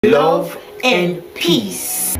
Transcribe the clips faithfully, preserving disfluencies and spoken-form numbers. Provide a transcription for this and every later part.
Love and peace.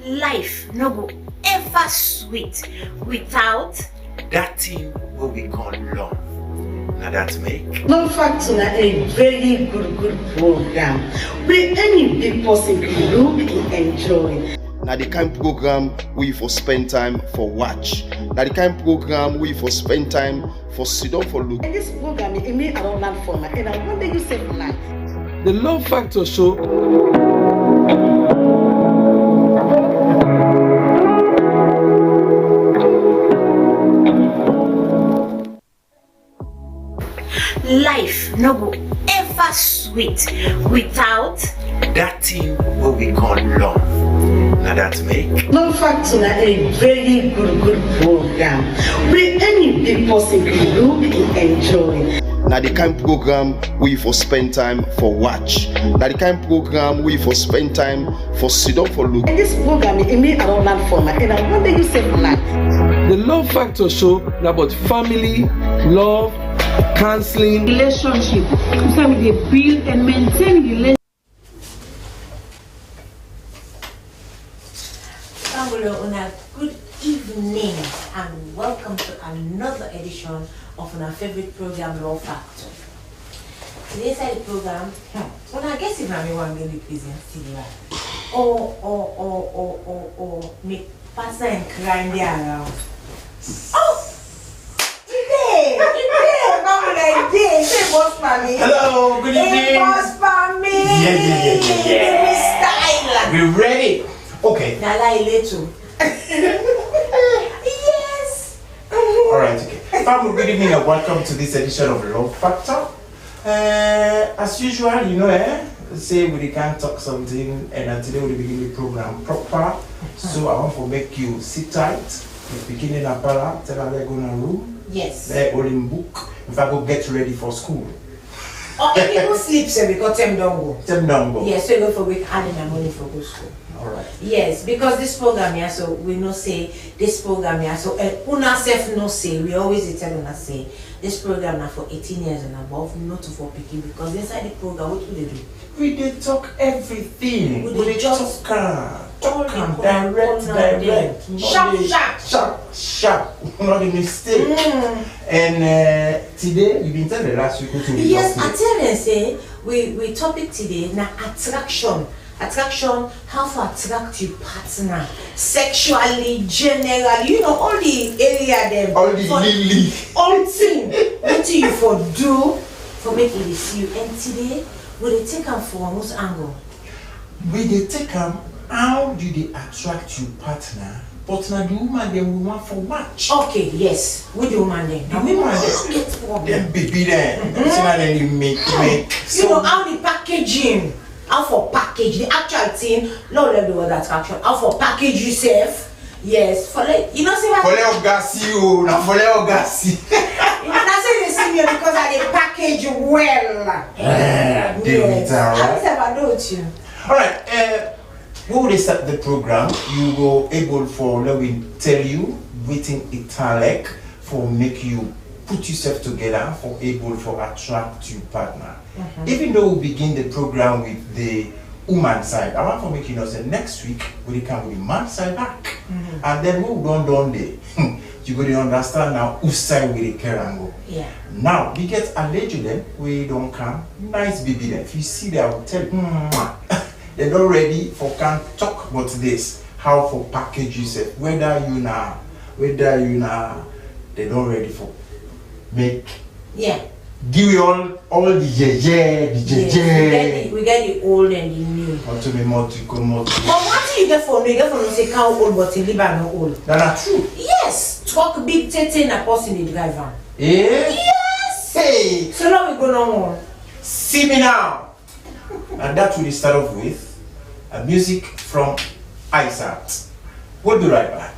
Life no go ever sweet without that thing wey we call love. Na that make. Love Factor na a very good good program wey any big person go look and enjoy. Na the kind program wey you for spend time for watch. Na the kind program wey you for spend time for sit down for look. And this program, e mean I don learn from am, and I wan dey use save life. The Love Factor Show. Life no go ever sweet without that thing wey we call love. Na that make. Love Factor na a very good good program wey any big person go look and enjoy. Na the kind program wey you for spend time for watch. Na the kind program wey you for spend time for sit down for look. And this program, e mean I don learn from am, and I wan dey use save life. The Love Factor Show na about family, love, counseling. Relationship. That's how we dey build and maintain relationship. Family, una good evening and welcome to another edition of una favorite program, Love Factor. Today inside the program, hmm, una guess if na me wan get the present still, right? Oh, oh, oh, oh, oh, oh, me pass and crying there around. Oh! Today, today, come like this. Say boss for me. Hello, good evening. Hey, boss for me. Yeah, yeah, yeah, yeah, yeah. Give me style. We ready. Okay. Na lie little. Yes. All right, okay. Family, good evening and welcome to this edition of Love Factor. Uh, as usual, you know, eh, say we dey can talk something, and uh, today we dey begin the program proper. So I want to make you sit tight. The pikin in Apala, tell her they go na room. Yes. They hold him book. If I go get ready for school. Or if people sleep, say because time don go. Time don go. Yes, so you go for wake early in the morning for go school. All right. Yes, because this program here, so we know say this program here, so uh, una sef know say we always dey tell una say this program na for eighteen years and above, not for pikin, because inside the program, what we dey do? We dey talk everything. We dey just talk am, talk am direct, direct. Sharp, sharp, sharp, sharp. Not a mistake. Mm. And uh, today, you been tell the last week wetin we. Yes, I tell them say we we topic today na attraction. Attraction, how to attract your partner sexually, generally, you know, all the area dem. All the lily. All thing, wetin you for do for make e dey see you. And today, we dey take am from which angle? We dey take am how you dey attract your partner, but na the woman dem we want for watch. Okay, yes, we the woman dem. The woman dem. Get problem. Dem baby dem. Mm-hmm. See na dem dey make, make. You know, how the packaging. How for package the actual thing, no let the word attraction. How for package yourself? Yes, for like you know say what? For let oga see you, na for let oga see. You know, that's why you see me because I dey package well. Eh, I dey with her, right? I never know with you. All right. Uh, we will start the program. You go able for let we tell you wetin e take like for make you put yourself together for able for attract your partner. Mm-hmm. Even though we begin the program with the woman side, I want to make you know say next week we dey come with the man side back. Mm-hmm. And then we don don dey. You go dey understand now whose side we dey carry am go. Yeah. Now we get alejo dem wey don come, nice baby dem. If you see them, I will tell you. Mwah. Dem don ready for come talk about this, how for package yourself, whether you na, whether you na, dem don ready for make, yeah, give you all, all the yeye, the yeye. Yes, we get the, we get the old and the new. Mọtò mi mọtò kò mọtò. But wetin you get for know, you get for know say cow old but the liver no old. Na na true. Yes, truck big tete na person dey drive am. Eh? Yes. Hey. So now we go no more. See me now. And that will start off with a music from Isat. We'll be right back.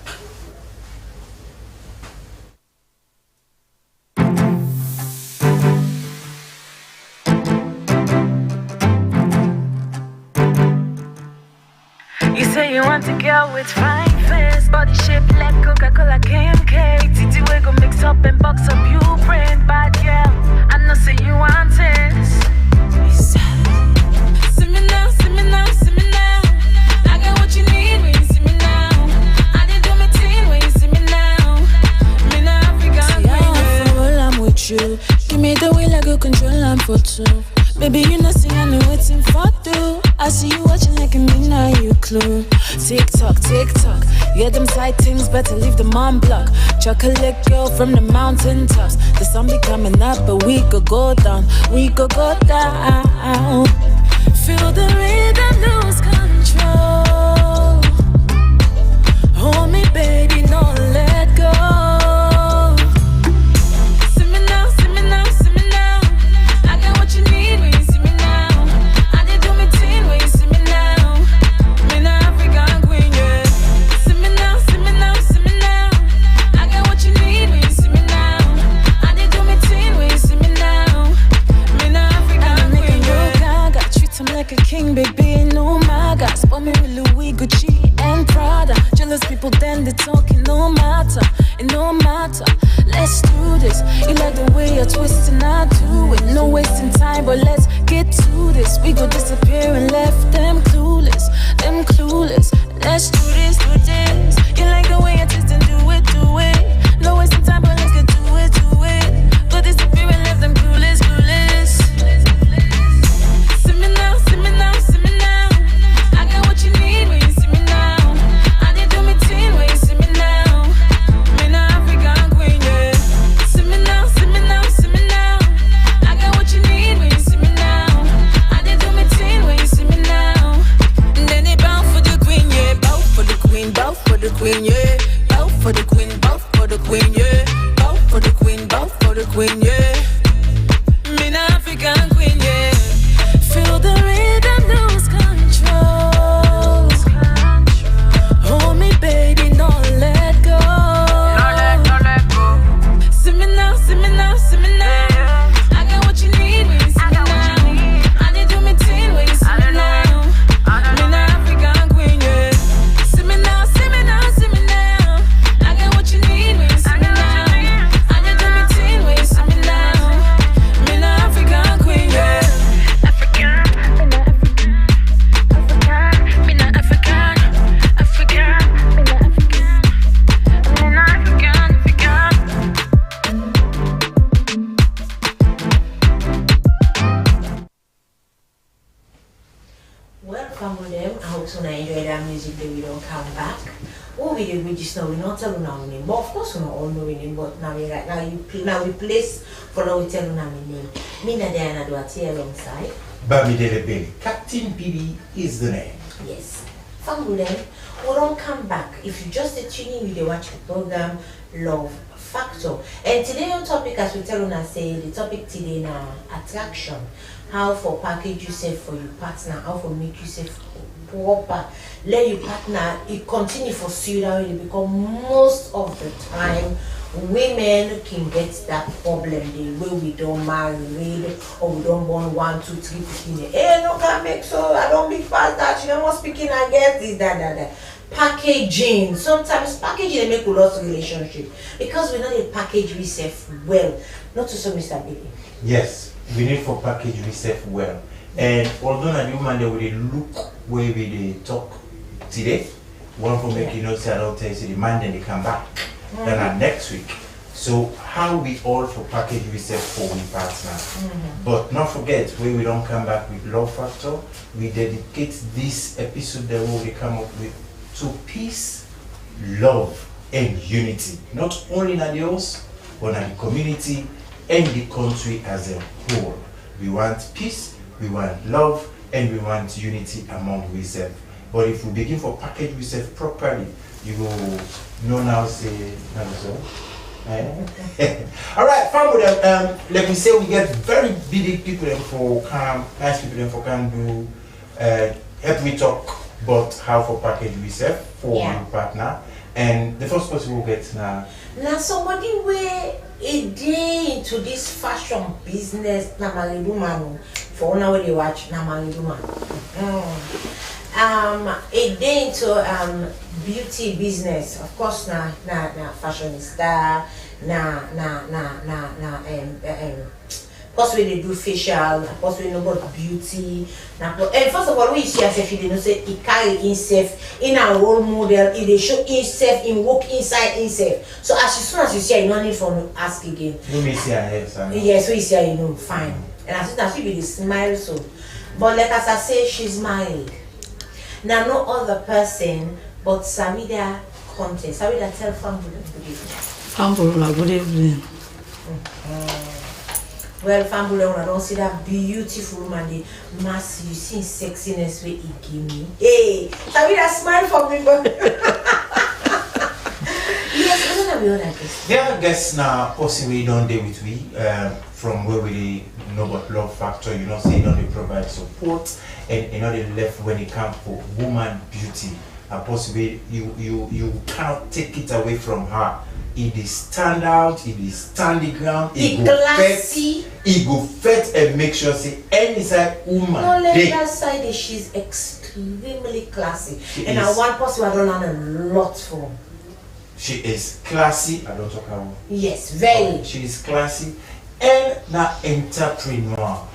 You say you want a girl with fine face, body shape like Coca-Cola, K M K. Titi wey go mix up and box up you brain, bad girl. I know say you want it. See me now, see me now, see me now. I got what you need when you see me now. I did do my thing when you see me now. Me na African queen, yeah. Hold on with you. Give me the way like you control am for two. Baby, you know say I know wetin for do. I see you watching like a me now you clue. Tick tock, tick tock. Yeah, dem side things better leave dem on block. Chocolate girl from the mountain tops. The sun be coming up, but we go go down. We go go down. Feel the rhythm, lose control. Hold me, baby, no let go. See me now, see me now, see me now. I got what you need when you see me now. I did do my thing when you see me now. Me na African queen, yeah. See me now, see me now, see me now. I got what you need when you see me now. I did do my thing when you see me now. Me na African queen, yeah. Treat him like a king, baby, no magas. But me really we Gucci and Prada. Jealous people, then they talking, no matter, it no matter. Let's do this. You like the way you're twisting, I do it. No wasting time, but let's get to this. We go disappear and left them clueless, them clueless. Let's do this, do this. You like the way I twist and do it, do it. No wasting time, but let's get to it, do it. Go disappear and left them clueless, clueless. See me now, see me now, see me now. I got what you need when you see me now. I did do my thing when you see me now. Me na African queen, yeah. See me now, see me now, see me now. I got what you need when you see me now. I did do my thing when you see me now. And then they bow for the queen, yeah. Bow for the queen, bow for the queen, yeah. Bow for the queen, bow for the queen, yeah. Bow for the queen, bow for the queen, yeah. Me na African queen, yeah. Feel the rhythm, lose control. Hold me, baby, no let go. No let, no let go. See me now, see me now, see me now. I got what you need when you see me now. I did do my thing when you see me now. Me na African queen, yeah. See me now, see me now, see me now. I got what you need when you see me now. I did do my thing when you see me now. Me na African queen, yeah. African, me na African. African, me na African. African, me na African. Me na African, African. Well, family dem, I hope so una enjoy that music, then we don come back. Who we dey with this now? We no tell una our name, but of course una all know we name. But now we like now you pl- now we place for now we tell una my name. Me na Diana Duarte alongside. Bamidele Bailey, Captain B B is the name. Yes, family dem, we don come back. If you just dey tune in, you dey watch the program Love Factor. And today your topic, as we tell una say, the topic today na attraction. How for package yourself for your partner, how for make yourself proper. Let your partner, e continue for see you that way, because most of the time, women can get that problem. The way we don married or we don born one, two, three pikin, eh, no can make so, I don big pass that, you no must pikin, I get this, that, that, that. Packaging. Sometimes packaging dey make we lost relationship because we no dey package we sef well. Not to so, Mister Bailey. Yes, we need for package we sef well. And although na the woman dem we dey look wey we dey talk today, one for make you know say I don tell you say the man dem dey come back. Then na next week, So how we all for package wisef for we partner. But no forget, wey we don come back with Love Factor, we dedicate this episode dem wey we dey come up with to peace, love and unity, not only na the house, but na the community and the country as a whole. We want peace, we want love, and we want unity among wisef. But if we begin for package wisef properly, you go know now say na so. Eh? All right, family dem, um, let me say we get very big people dem for come, nice people dem for come do, uh, help we talk about how for package wisef for Yeah. your partner. And the first person we get now. Na somebody wey e dey into this fashion business, na married woman o. For una wey dey watch, na married woman. Mm. Um, e dey into, um, beauty business. Of course, na, na, na fashionista, na, na, na, na, na, um, um, person wey dey do facial, na person wey know about beauty, na per-, and first of all, when you see herself, you dey know say e carry himself, e na role model, e dey show himself, e work inside himself. So as soon as you see her, you no need for ask again. No me see her head, sir. Yes, when you see her, you know, fine. And as soon as you be dey smile so. But like as I say, she's married. Na no other person but Sarida Conte. Sarida, tell family good evening. Family, una good evening. Mm. Well, family, una don see that beautiful woman, the mass, you see sexiness wey e give me. Hey, Sarida, smile for me, but yes, we don't have the other guest. The other guest na person wey don dey with we, um, from where we dey know about Love Factor, you know, say e don dey provide support and e no dey left when e come for woman beauty. A person wey you, you, you cannot take it away from her. E dey stand out, e dey stand the ground, e E go classy. First, e go first and make sure say any side woman No let dey. Her side is she's extremely classy. She And I is. Want person I don learn a lot from. She is classy. I don talk am. Yes, very. She is classy and na entrepreneur.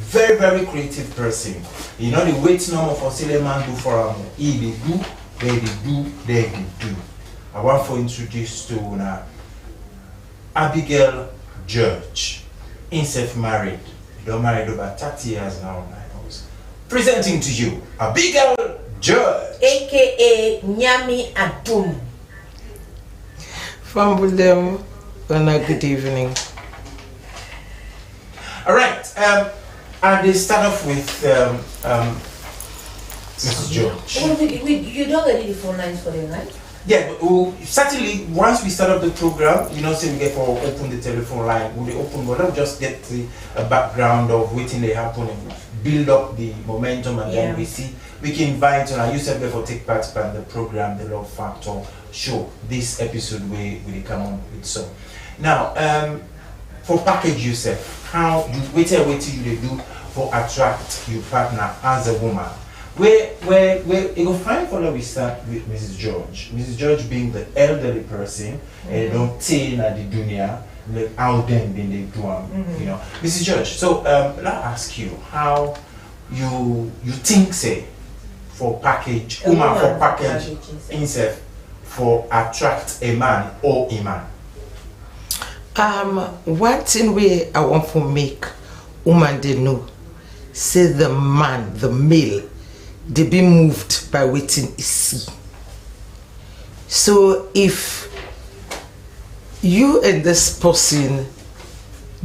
Very, very creative person. You know, the wait no more for say let man do for am. He dey do, they dey do, they dey do. I want for introduce to una Abigail Judge. Himself married. He don married over thirty years now. I was presenting to you Abigail Judge. A K A Nyami Adum. Family dem, una good evening. All right. Um, and they start off with, um, um, Missus George. Oh, we, we, you don ready the phone lines for them, right? Yeah, but we, certainly once we start up the program, you know, say we get for open the telephone line. We dey open, but let's just get the uh, background of wetin dey happen and build up the momentum, and then Yeah. we see we can invite una. You sef get for take part in the program, the Love Factor show. This episode wey we dey come on with so. Now, um, for package yourself, how you wetin wetin you dey do for attract your partner as a woman? Where where where e go fine for now we start with Missus George. Missus George being the elderly person and e don tey na the dunia, like how dem bin dey do am, you know. Missus George, so um, let I ask you how you you think say for package A woman for woman package package himself. Himself for attract a man or a man. Um, one thing wey I want for make woman dey know say the man, the male, dey be moved by wetin e see. So if you and this person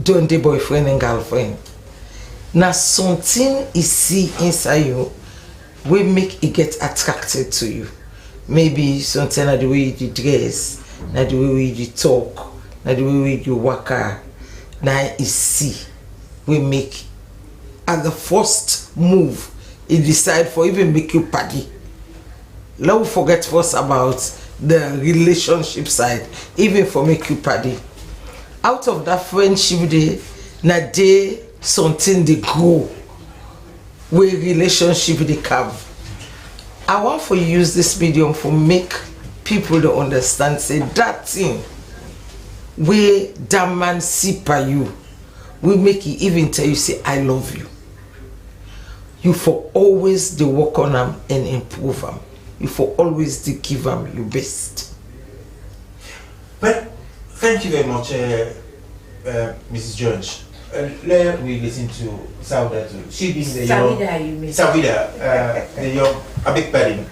don dey boyfriend and girlfriend, na something e see inside you wey make e get attracted to you. Maybe something na the way you dey dress, na the way wey you dey talk, na the way wey you dey waka, na e see wey make at the first move e decide for even make you padi. Let we forget first about the relationship side, even for make you padi. Out of that friendship dey na dey something dey grow wey relationship dey come. I want for use this medium for make people dey understand say that thing wey that man see by you wey make e even tell you say I love you. You for always dey work on am and improve am. You for always dey give am your best. But Thank you very much, uh, uh, Missus George. Uh, let we listen to Sauda too. She being the young Savida, you mean? Savida, uh, the young, I beg pardon.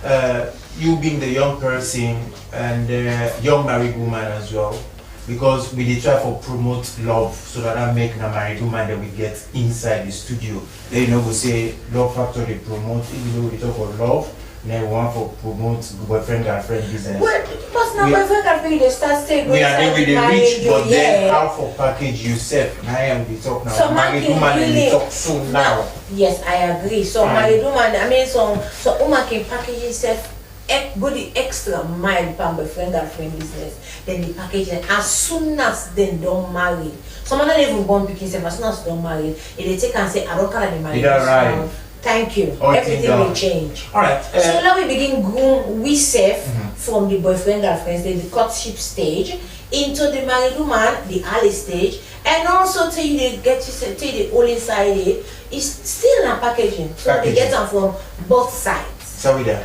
Uh, you being the young person and uh, young married woman as well, because we dey try for promote love so that I make na married woman that we get inside the studio. Then you know we say Love Factor dey promote, even though we dey talk about love, na we want for promote boyfriend girlfriend business. Well, because na We- boyfriend girlfriend you dey start say go We are inside there with the the marriage, rich, but then yeah. How for package yourself? Na I am the talk now. So man Married can woman dey really talk soon now. Yes, I agree. So Fine. Married woman, I mean, some some woman can package himself ex- go the extra mile pan boyfriend girlfriend business. Then the package dem as soon as dem don marry. Some of them even born pikin sef as soon as dem don marry. E dey take am say I don carry the marriage. Either right. Now. Thank you. All things Everything done. Will change. All right. So Uh, now we begin groom we sef Mhm. from the boyfriend girlfriends, then the courtship stage, into the married woman, the early stage, and also till you dey get you say till the old inside it, it's still na packaging. So they Packaging. Get am from both sides. Sauda.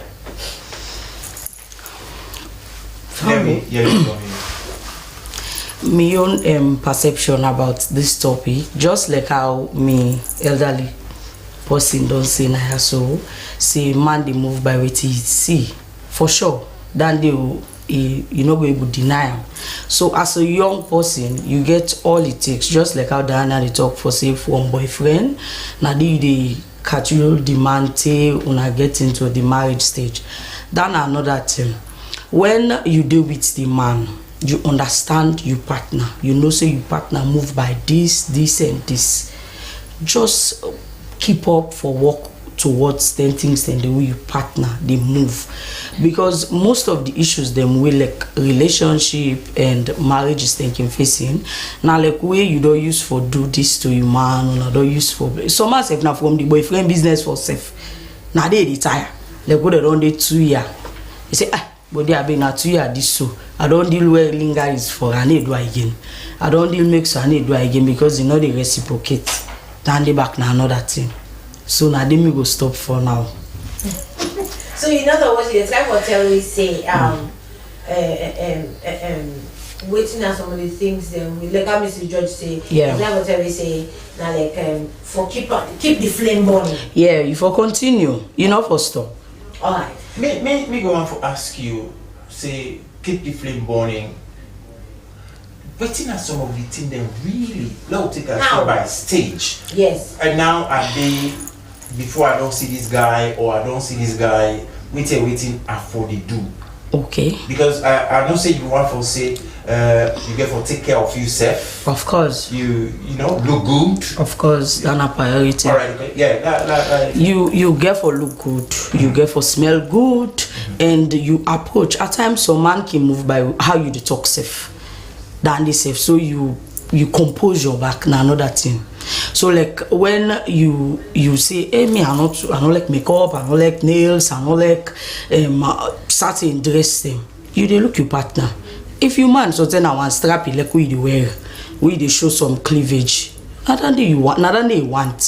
Let me hear you from you. My own um, perception about this topic, just like how me elderly person don say na ya so, say man dey move by wetin he see for sure. That day o, he, you no go able deny am. So as a young person, you get all it takes, just like how Diana dey talk for say from boyfriend, na there you dey cajole the man till una get into the marriage stage. That na another thing. When you dey with the man, you understand your partner. You know say your partner move by this, this, and this. Just keep up for work towards dem things dem the way your partner dey move, because most of the issues dem wey like relationship and marriages dem can facing na like wey you don use for do this to your man, una don use for some man sef na from the boyfriend business for sef na dey dey tire, like wey dem don dey two year. You say ah, but there be na two year this so I don deal well lingaris for I no do again. I don deal make so I no do again because e no dey reciprocate. Tande back na another thing. So na there me go stop for now. So in other words, you dey try for tell me say um, uh, um, uh, um, wetin are some of the things dem we like how Missus George say, Yeah. You try for tell me say na like um, for keep am- keep the flame burning. Yeah, you for continue, you no for stop. All right. Me, me, me go want to ask you, say, keep the flame burning. Wetin are some of the things dem really? Let we take am How? Step by stage. Yes. And now I dey before I don see this guy or I don see this guy. Wetin wetin I for dey do? Okay. Because I I know say you want for say uh, you get for take care of yourself. Of course. You you know look good. Of course, that na priority. All right. Okay. Yeah. That, that, that, You you get for look good, you get for smell good, and you approach. At times, some man can move by how you dey talk sef, than dey sef. So you you compose your back na another thing. So like when you you say, hey me, I not I don't like makeup, I don't like nails, I don't like um, uh, certain dress them. You dey look your partner. If you man so then I want strap you like we dey wear, we dey show some cleavage. Na that day you want, na that day you want.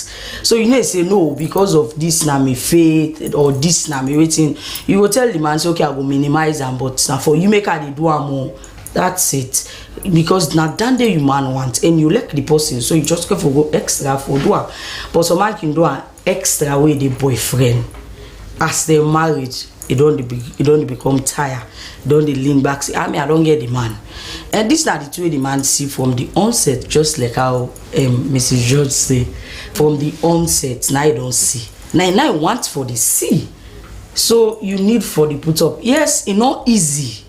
So you know say no because of this na me faith or this na me wetin. You go tell the man say okay I go minimize am but na for you make I dey do am o. That's it. Because na that day you man want and you like the person so you just go for go extra for do am. But some man can do am extra wey dey boyfriend as dem married e don dey be e don dey become tire e don dey lean back say ah me I don get the man. And this na the thing wey the man see from the onset just like how um, Mrs George say from the onset na e don see na e na e want for the see. So you need for the put up yes e no easy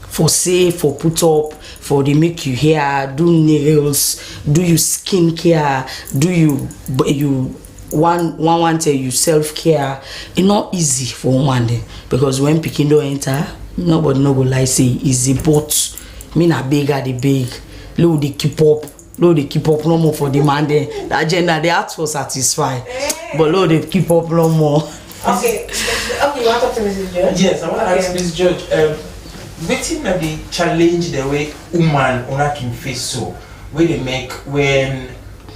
for say for put up for dey make you hair do nails do you skin care do you you one one one tell you self care e no easy for woman dem because when pikin don enter nobody no go lie say e easy but me na beg I dey beg make we dey keep up no dey keep up no more for the man dem the agenda dey ask for satisfy but no dey keep up no more. Okay, okay, you want to talk to Missus George? Yes, I want to ask Okay. Miss George. Um, wetin na the challenge the way woman una can face so wey dey make when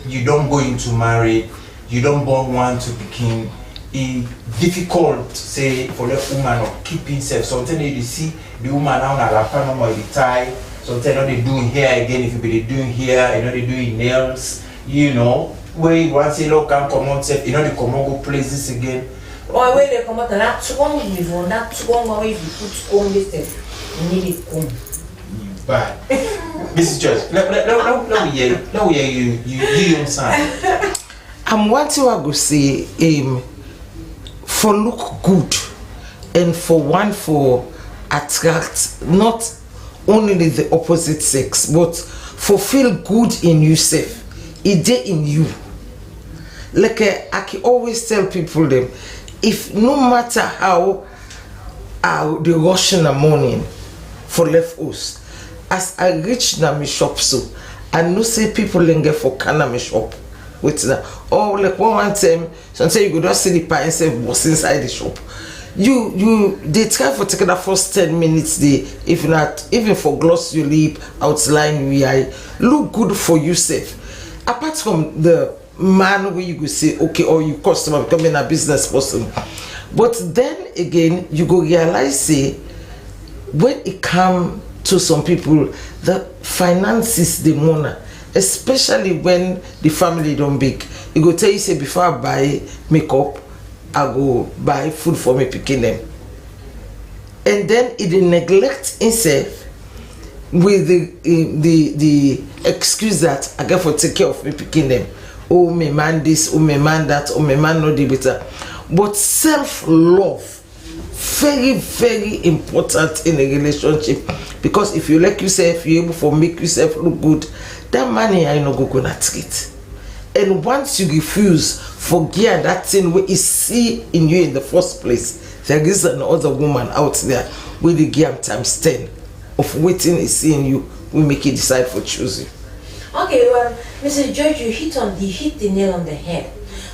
you don go into marriage, you don born one two pikin, e difficult say for let woman or keep himself. Sometimes you dey see the woman now na wrapper no more e dey tie. Sometimes e no dey do im hair again. If you be dey do im hair, e no dey do im nails, you know, wey you wan say, look, come comot sef, e no dey comot go places again. Or wey dey comot na that strong leaf, or that strong one wey you put comb this thing, you need it comb. Bad. Missus George, let, let, let, let, let me hear, let me hear you, you, you young son. I'm one thing I go say, um, for look good and for one for attract not only the opposite sex, but for feel good in yourself. It dey in you. Like uh, I can always tell people them, if no matter how I dey rush in the morning for left house, as I reach na mi shop so, I know say people lenge for kana mi shop. Wetin na? Or like one one time, some say you go just see the pie sef burst inside the shop. You you dey try for take that first ten minutes dey, if not even for gloss your lip, outline your eye, look good for yourself. Apart from the man wey you go say okay, or you customer, become a business person. But then again, you go realize say when e come to some people, the finances dey mona, especially when the family don big. E go tell you say, before I buy makeup, I go buy food for my pikin dem. And then e dey neglect himself with the eh, the the excuse that I get for take care of my pikin dem. Oh, my man this, oh, my man that, oh, my man no dey better. But self love very very important in a relationship, because if you like yourself, you able for make yourself look good, that man ya no go go na treat. And once you refuse for give am that thing wey e see in you in the first place, there is another woman out there wey dey give am times ten of wetin e see in you wey make e decide for choose you. Okay, well, Missus George, you hit on you hit the nail on the head.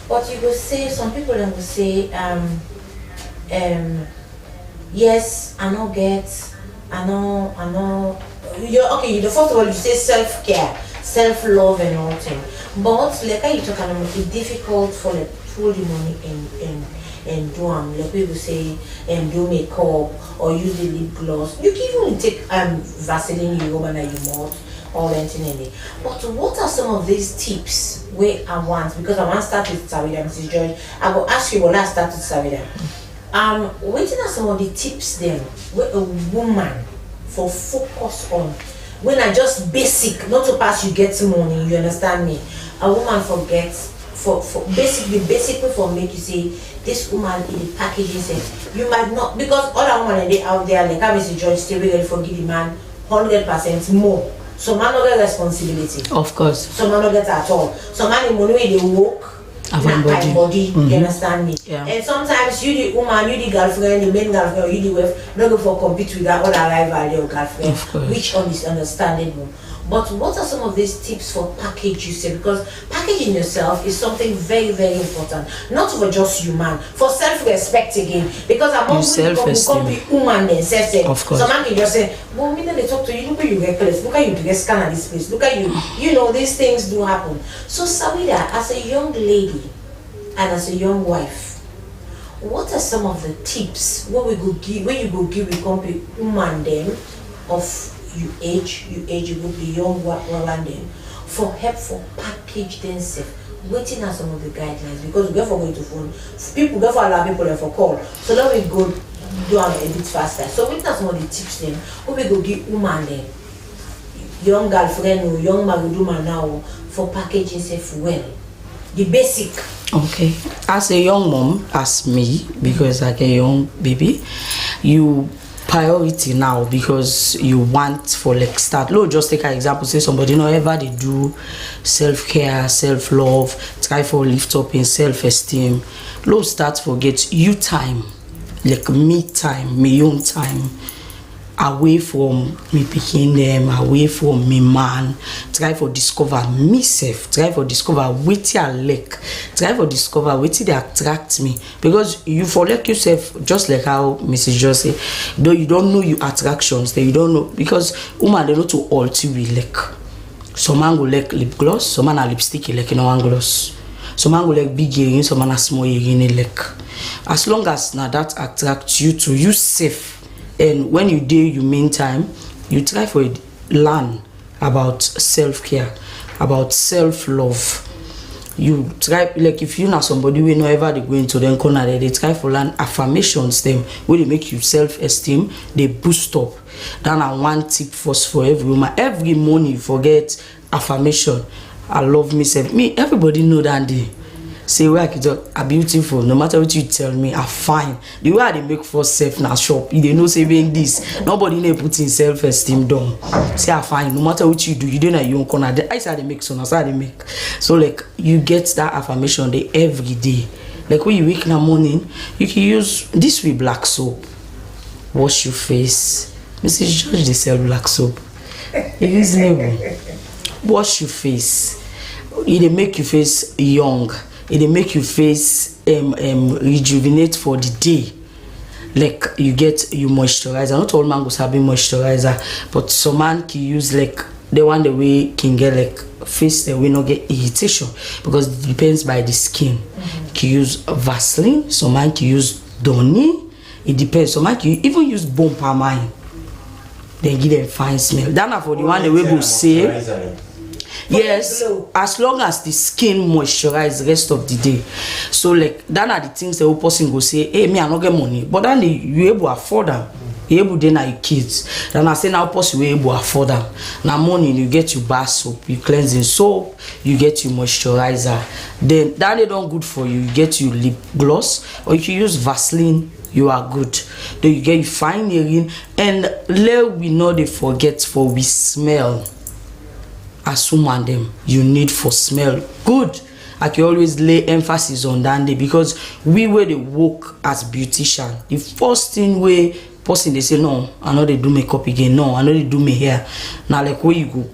But you go say some people dem go say, um, um, yes, I no get, I no, I no. You okay? You the first of all you say self care, self love and all thing. But like how you talk about it difficult for like pull the money and and and do am. Like people say, and do makeup or use the lip gloss. You can even take um Vaseline you rub under your mouth or anything in there. But what are some of these tips where I want? Because I want to start with Sarida, Missus George. I will ask you what I start with Sarida. Um, what are some of the tips then where a woman for focus on when I just basic, not to pass you get money, you understand me? A woman forgets for for basic the basic way for make you say this woman in the packaging sense. You might not because other woman dey out there like how Missus George say we ready for give the man hundred percent more. Some man no get responsibility. Of course. Some man no get at all. Some man the money wey dey work na Avoid by body. Body. You understand me? Yeah. And sometimes you the woman, you the girlfriend, the main girlfriend, or you the wife, no go for compete with that other rival your girlfriend, Of course. Which one is understandable. But what are some of these tips for package yourself? Because packaging yourself is something very, very important. Not for just you man, for self-respect again. Because I'm Your not going to self-esteem. Become the woman themselves. Of course. Some man can just say, well, me no dey talk to you. Look how you reckless. Look how you dress kind of this place. Look how you, you know, these things do happen. So Sawida, as a young lady and as a young wife, what are some of the tips what we go give, where you go give we company woman them of you age, you age, you go be young wa- woman them for help for package themselves? Wetin are some of the guidelines? Because we get for going to phone, people get for allow people dem for call. So let me go do am a bit faster. So wetin are some of the tips then? What we go give woman them, young girlfriend or young married woman now for packaging self well? The basic. Okay. As a young mom, as me, because I get young baby, you priority now because you want for like start. Lo, just take an example. Say somebody no ever they do self care, self love, try for lift up in self esteem. Lo, start for get you time, like me time, me own time. Away from me pikin dem, away from me man, try for discover me sef, try for discover wetin I like, try for discover wetin dey attract me, because you for like yourself, just like how Missus Just say, though you don't know your attractions, then you don't know, because woman they know to all to we like. Some man go like lip gloss, some man a lipstick like you know one gloss, some man go like big earring, some man a small earring like. As long as now that attract you to you safe, and when you do you mean time, you try for it. learn about self-care, about self-love. You try, like, if you na somebody wey no ever dey go into dem corner, dem dey try for learn affirmations dem wey dey make you self-esteem dey boost up. That na one tip first for every woman. Every morning you forget affirmation. I love myself. Me, everybody know that day. Say where I can just, I beautiful. No matter what you tell me, I fine. The way I dey make for self na shop. You dey know say being this, nobody dey put in self esteem down. Say I fine. No matter what you do, you dey na your own corner. The eyes I dey make so na so I dey make. So, like, you get that affirmation dey every day. Like, when you wake in the morning, you can use this way black soap, wash your face. Missus George dey sell black soap. E reasonable. Wash your face. E dey make your face young. E dey make your face um, um, rejuvenate for the day. Like, you get your moisturizer. Not all man go sabi moisturizer, but some man can use, like, the one the way can get, like, face the way no get irritation, because it depends by the skin. Can use Vaseline. Some man can use Downy. It depends. Some man can even use Bone Palm Wine. Dem give dem fine smell. That na for the one wey go say yes, as long as the skin moisturize rest of the day. So, like, that na the things the whole person go say, "Hey, me, I no get money," but then the, you able afford am. You able dey na your kids. Then I say now person wey able afford am. Na morning you get your bar soap, your cleansing soap, you get your moisturizer. Then that dey don good for you. You get your lip gloss, or you can use Vaseline. You are good. Then you get your fine earring. And let we no dey forget for we smell. As woman dem, you need for smell good. I can always lay emphasis on that day, because we wey dey work as beautician, the first thing wey person dey say, "No, I no dey do makeup again. No, I no dey do my hair." Na like where you go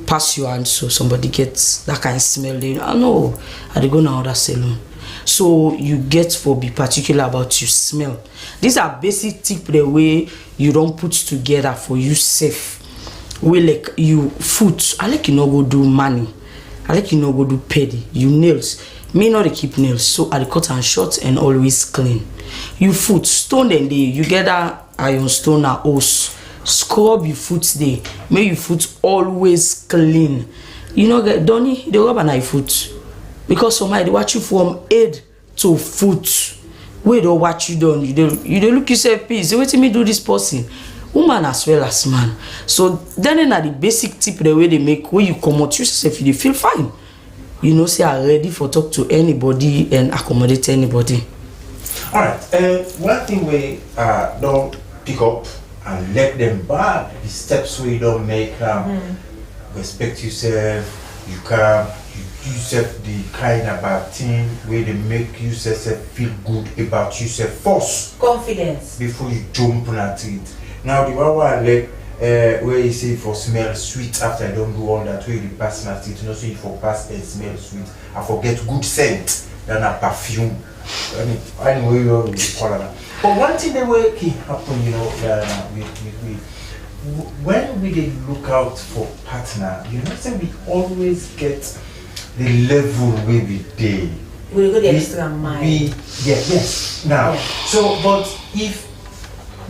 pass your hand, so somebody get that kind smell. They, "Ah, no, I dey go na other salon." So you get for be particular about your smell. These are basic tip the way you don put together for you sef. Wey, like, you foot, I like you no go do mani. I like you no go do pedi. You nails. Me no dey keep nails, so I dey cut am short and always clean. You foot, stone dem dey. You get that iron stone na hose. Scrub your foot dey. Make your foot always clean. You no get Donny, you dey rub am na your foot. Because some I dey watch you from head to foot. Wey don watch you down, you dey, you dey look yourself peace. Say, "Wetin me do this person?" Woman as well as man. So then na the basic tip dem wey dey make when you comot, you sef you dey feel fine. You know say I ready for talk to anybody and accommodate anybody. Alright, uh, one thing wey uh, don pick up and let them back the steps wey you don make am. Mm. Respect yourself, you can, you, you sef the kind about thing wey dey make you sef, sef feel good about yourself first. Confidence. Before you jump na street. Now the one wey I like, uh, where you say for smell sweet after I don do all that, wey you dey pass na street, you know say you for pass and smell sweet. I forget good scent than a perfume. I mean, I know you all will call am. But one thing dey wey keep happen, you know, uh, we, we, we, when we dey look out for partner, you know say we always get the level wey we dey. We go the extra mile. We, yeah, yes. Now, yeah. So, but if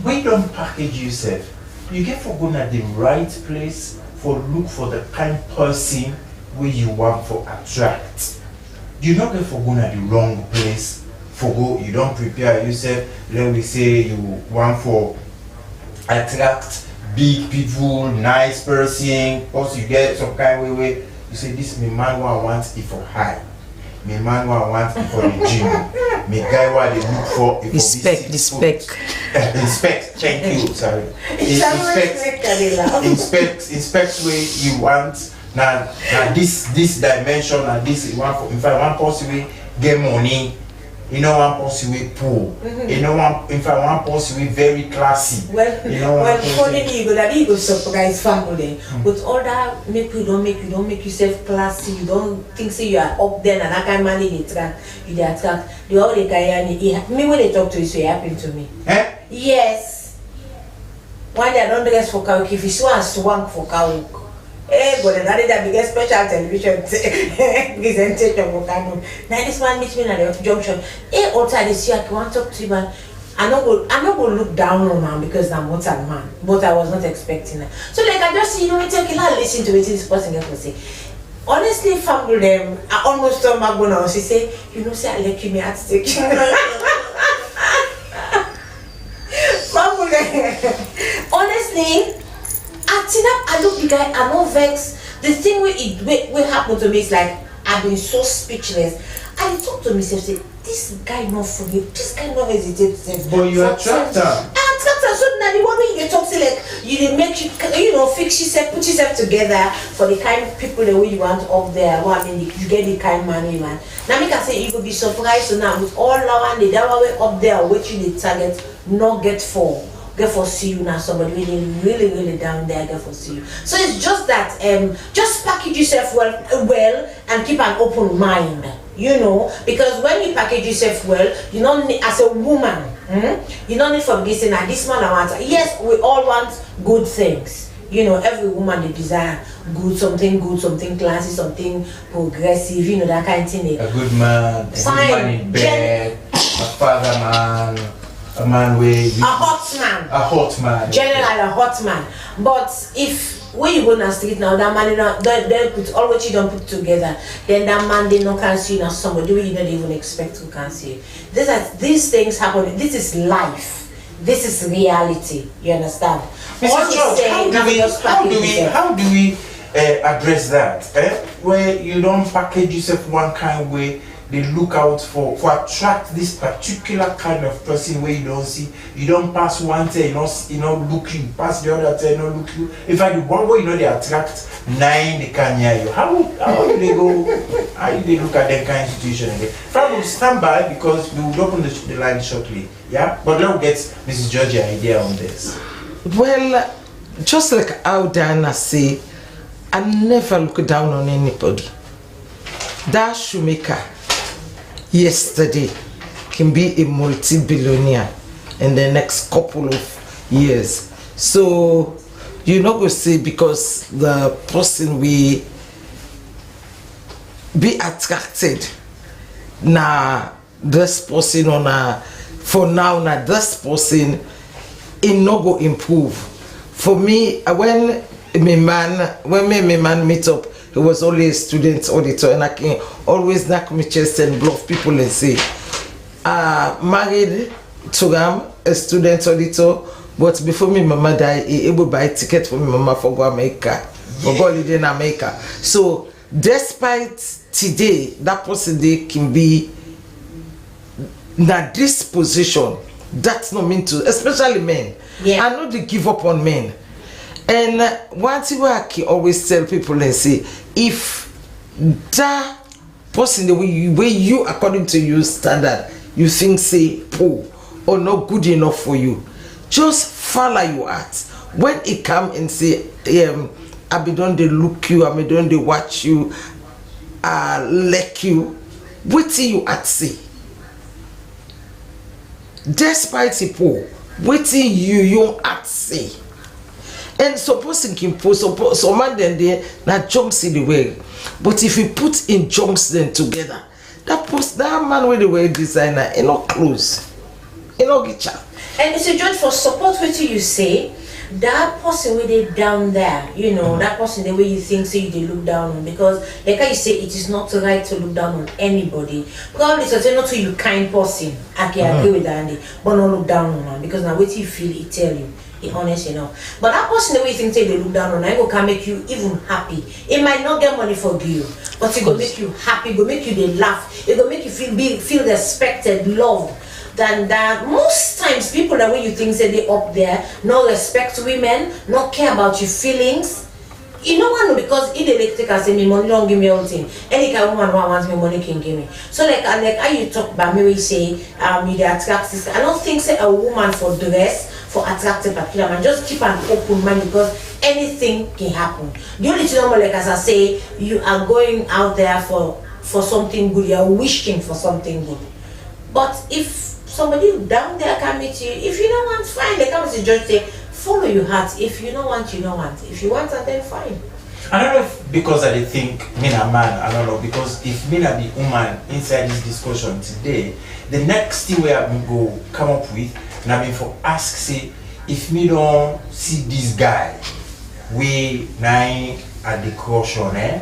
we don package yourself, you get for go na the right place for look for the kind person wey you want for attract. You no get for go na the wrong place for go. You don prepare yourself. Let we say you want for attract big people, nice person, because you get some kind way wey you say, "This me man wey I want e for high. Me man wey I want e for the gym. Me guy wey I dey look for e for respect, respect." Respect. Thank you. Sorry. Respect. Respect. Respect wey you want. Na, na this, this dimension, na this one for, in fact, one person wey get money, you know, one person wey poor, you know, one, in fact, one person wey very classy. Well, you know, well, funny me, you go that you go surprise family. Mm. But all that make you don't make, you don't make yourself classy, you don't think say you are up there, and that kind of money they attract, you they attract. The all the guy and he, me when they talk to you, so it happened to me. Eh? Yes. One day I don dress for Kawuk, if you see one swank for Kawuk, eh, go the daddy that biggest special television presentation for Kano. Now this man meet me at the junction. Eh, outside this year, I want talk to you, man. I no go, I no go look down on am because na mortal man, but I was not expecting am. So, like, I just, you know, wetin, okay, let listen to wetin this person get for say. Honestly, family dem, I almost turn back go now. She say, "You know, say I like you, me at stake." Family dem, honestly, I sit up, I look the guy, I no vex. The thing wey e wey wey happen to me is like, I been so speechless. I dey talk to myself say, "This guy no forgive, this guy no hesitate sef." But you attract am. I attract am. So na the one wey you dey talk say, like, you dey make you, you know, fix yourself, put yourself together for the kind people dem wey you want up there. Well, I mean, you get the kind man wey you want. Na make I say you go be surprised. So now with all that one, the that one wey up there, wetin you dey target, no get for get for see you na somebody wey dey really, really down there get for see you. So it's just that, um, just package yourself well, well, and keep an open mind. You know, because when you package yourself well, you no need, as a woman, hmm, you no need for be say na this man I want. Yes, we all want good things. You know, every woman dey desire good, something good, something classy, something progressive. You know, that kind of thing. A good man, a good man in bed, a father man, a man wey a hot man, a hot man. General, a hot man. But if when you go na street now, that man, you know, don don put all wetin you don put together, then that man dey no can see you na somebody wey you no dey even expect to can see you. These are, these things happen. This is life. This is reality. You understand? All the same, how do we, how do we, how do we uh, address that? Eh? Where you don't package yourself one kind way, they look out for, for attract this particular kind of person where you don't see, you don't pass one thing, you don't, you don't look you, pass the other thing, you don't look you. In fact, the one way you know they attract nine, they can near you. How, how do they go? How do they look at that kind of situation again? From stand by because we will open the, the line shortly. Yeah, but let me get Missus Georgia idea on this. Well, just like how Diana say, I never look down on anybody. That shoemaker yesterday can be a multi-billionaire in the next couple of years. So you no go say because the person we be attracted na this person or na for now na this person, e no go improve. For me, uh, when my man, when me and my man meet up, he was only a student auditor, and I can always knock my chest and bluff people and say, uh, married to am, a student auditor, but before my mama die, he able buy ticket for my mama for go America, for go holiday in America. So despite today, that person they can be na this position, that's not mean to, especially men. Yeah. I know they give up on men. And uh, one thing wey I can always tell people and say, if that person the way you, way you according to your standard, you think say poor or not good enough for you, just follow you out. When it come and say, um, I be don dey look you, I be don dey watch you, I like you, wetin you at say? Despite e poor, wetin you you at say? And suppose e kin poor, suppose some man dem dey na jumps e dey wear, but if you put in jumps dem together, that post that man wey dey wear designer, e no close, e no reach am. And Mister George, for support wetin you say, that person wey dey down there, you know, that person the way you think say you dey look down on, because like how you say, it is not right to look down on anybody. Probably to say not to you kind person, I can agree with that, but not look down on am because na wetin you feel e tell you. E honest enough. But that person the way you think say dey look down on, na go can make you even happy. E might not get money for give you, but e go make you happy, go make you dey laugh. E go make you feel be feel respected, loved. Than that, most times people that way you think say they up there, no respect women, no care about your feelings. You know one because e dey like take am say me money don give me all thing. Any kind woman wey want me money can give me. So like I like how you talk about me wey you say um you dey attract this. I don't think say a woman for dress for attract a particular man. Just keep an open mind because anything can happen. The only thing normal like as I say, you are going out there for for something good, you are wishing for something good. But if somebody down there can meet you, if you don't want, fine. They come to judge say, follow your heart. If you don't want, you don't want. If you want, and then fine. I don't know if because I dey think me na man, I don't know, because if me na be woman inside this discussion today, the next thing wey I bin go come up with Na bin for ask say, if mi don see dis guy wey na im I dey crush on, eh,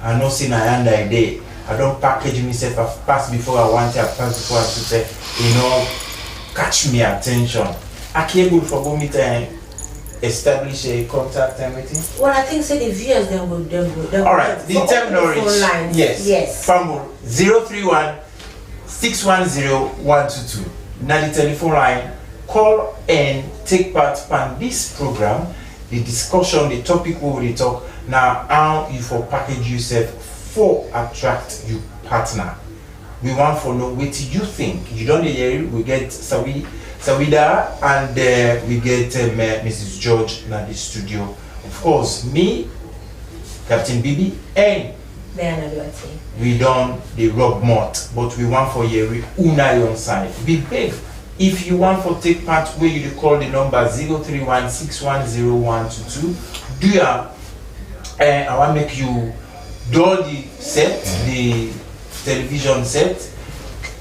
I know say na yanda e dey. I don package myself, I pass before I want, I pass before I two sef, e no catch mi attention. I able for go meet am, establish a contact and wetin? Well, I think say the viewers dem go, dem go, dem go. Alright, the time no reach. Yes. Yes. Fumble, zero three one six one zero one two two. Na the telephone line. Call and take part pan this program. The discussion, the topic wey we dey talk na how you for package yourself for attract your partner. We want for know wetin you think. You don dey hear, we get Sawi, Sawida, and uh, we get um, uh, Missus George na the studio. Of course, me, Captain Bibi, and Diana Duarte. We don dey rub mouth, but we want for hear una own side. We beg, if you want for take part, wey you dey call the number zero three one six one zero one two two, do am. Eh, I wan make you dull the set, the television set,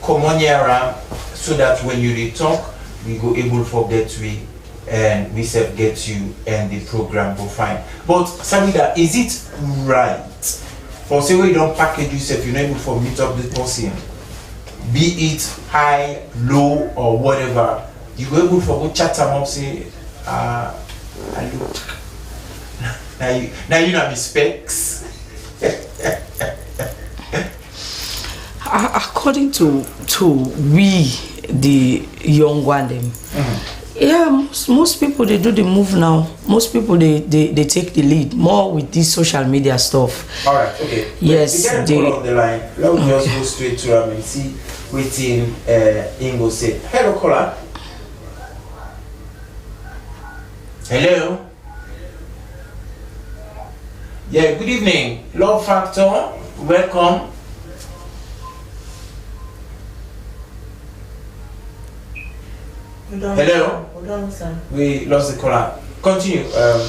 comot near am, so that when you dey talk, we go able for get we, and we sef get you, and the program go fine. But Samida, is it right for say wey you don package yourself, you no able for meet up the person, be it high, low, or whatever, you go able for go chat am up say, uh, I look, na you, na you na be specs. A- according to to we, the young one dem, yeah, most, most people dey do the move now. Most people dey dey dey take the lead more with this social media stuff. Alright, okay. Yes, we get a call on the line. Let me just go straight to am and see wetin uh, im go say. Hello, caller. Hello. Yeah, good evening. Love Factor, welcome. Hello? We lost the caller. Continue. Um,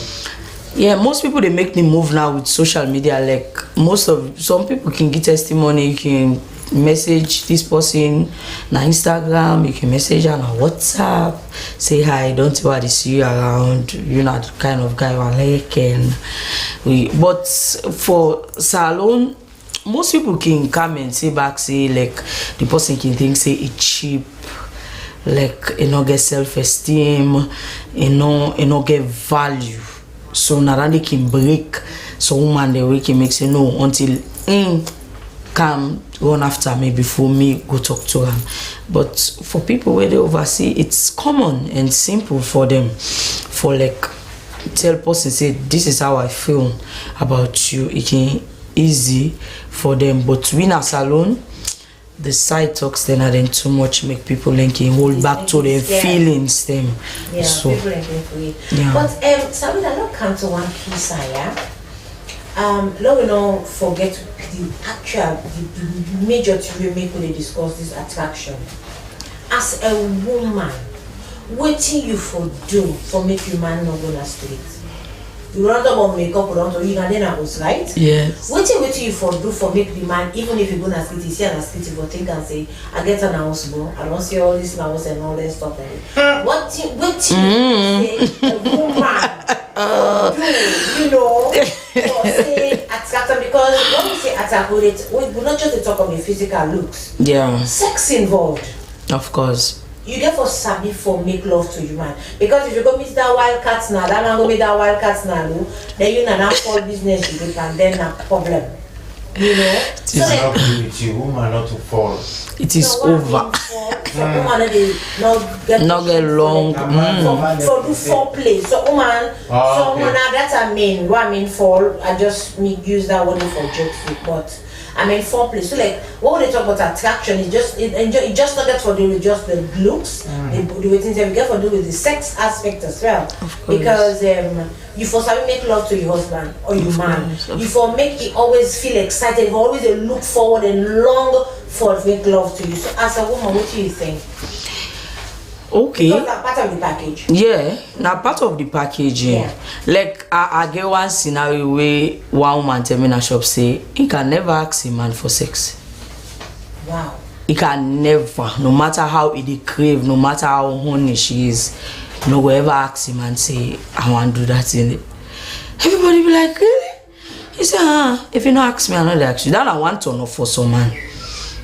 Yeah, most people dey make the move now with social media. Like, most of, some people can give testimony, you can message this person na Instagram, you can message am na WhatsApp, say hi, don tey wey I dey see you around, you na the kind of guy wey I like, and we, but for salon, most people can come and say back say, like, the person can think say e cheap, like, e no get self esteem, e no e no get value. So na that dey can break some woman dem wey can make say no, until im come run after me before me go talk to am. But for people wey dey overseas, it's common and simple for dem for, like, tell person say, this is how I feel about you. E can easy for dem, but we na salon, the side talks dem na dem too much, make people like e hold back to dem feelings dem. Yeah, so people like dem for it. Yeah. But um, Sabrina, I don come to one key side, yeah? Um, let we no forget the actual, the, the major thing wey make we dey discuss this attraction. As a woman, wetin you for do for make your man no go na street? You don talk about makeup, we don talk, you na dey na host, right? Yes. Wetin wetin you for do for make the man, even if you go na street, you see am na street, you go think am say, I get an house, bro. I don see all this house and all that stuff. And what thing, wetin you say a woman do, you know, for say attract am? Because when we say attract, we, dey t- we, we not just dey talk of the physical looks. Yeah. Sex involved. Of course. You get for sabi for make love to human. Because if you go meet that wild cat now, that man go meet that wild cat now, no? Then you na that fall business you go and then na problem. You know? It is not good with you, woman not to fall. It is over. So woman no dey not get no get long for, for do foreplay. So woman, so woman now that I mean, what I mean fall, I just make use that word for joke sake, but I mean foreplay. So like what we dey talk about attraction, it just it, enjoy, it just not get for do with just the looks, the, the wetin dem get for do with the sex aspect as well. Of course. Because um, you for sabi make love to your husband or your man. You for make e always feel excited, you for always dey look forward and long for make love to you. So as a woman, what do you think? Okay. Because na part of the package. Yeah, na part of the packaging. Yeah. Like I, I get one scenario where one woman tell me in a shop say he can never ask a man for sex. Wow. He can never, no matter how he dey crave, no matter how horny she is, no go ever ask him and say, "I wan do that thing." Everybody be like, "Really?" He say, "Ah, if you no ask me, I no dey ask you." That na one turn off for some man.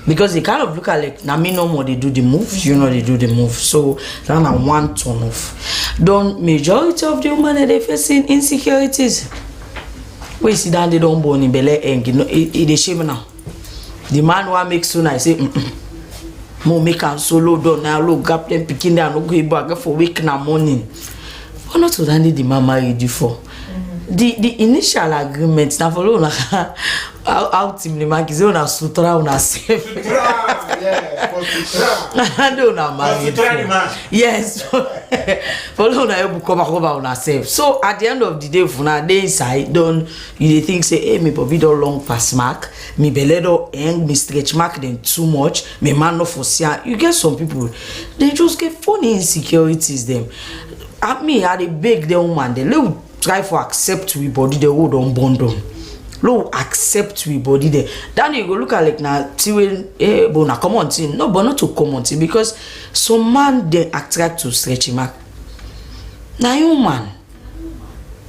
Because they kind of look at, like, "Na me no more dey do the move, you no dey do the move." So that na one turn off. Don majority of the woman dem dey facing insecurities. Wey sit down, dey don born in belle, and e no, e, e dey shame now. The man wan make sure na say, "Mm-mm. Mo make am solo don na lo gap dem pikin dem, I no go able, I get for wake na morning." But not to only the man married you for. The the initial agreement na for una. How how Tim the man say una sutra una sef. Sutra, yeah, for sutra. And una married for. Sutra the man. Yes. For una able cover cover una sef. So at the end of the day, if una dey inside, don you dey think say, "Hey, mi body don long pass mark, mi belle don hang, mi stretch mark dem too much, mi man no for see am." You get some people, they just get funny insecurities dem. And me, I dey beg the woman dem, let we try for accept we body dem wey don born don. Let we accept we body dem. Then you go look at like na thing wey, eh, but na common thing. No, but not too common thing because some man dem attract to stretch mark. Na human.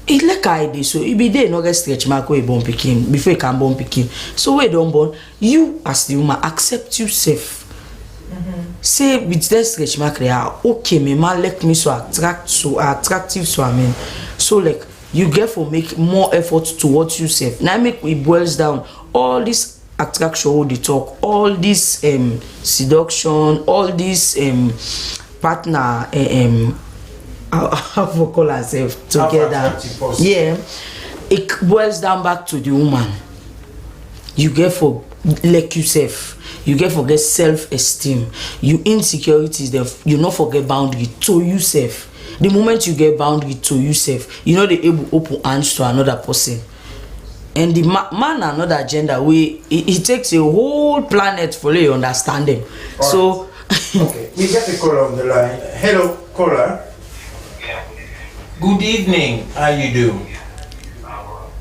E like how e dey so, e be dey no get stretch mark wey e born pikin before e can born pikin. So wey e don born, you as the woman accept yourself. Say with that stretch mark dey are okay, me man like me so attract so attractive so I mean. So like you get for make more effort towards yourself. Now make it boils down all this attraction wey dey talk, all this um, seduction, all this um, partner um, how how for call ourselves together. Yeah, it boils down back to the woman. You get for like yourself, you get for get self-esteem. You insecurities dem, you no forget boundary to yourself. The moment you get boundary to yourself, you no dey able open hands to another person. And the ma- man na another agenda wey e, e takes a whole planet for you understand them. So Okay, we get a caller on the line. Hello, caller. Good evening. How you do?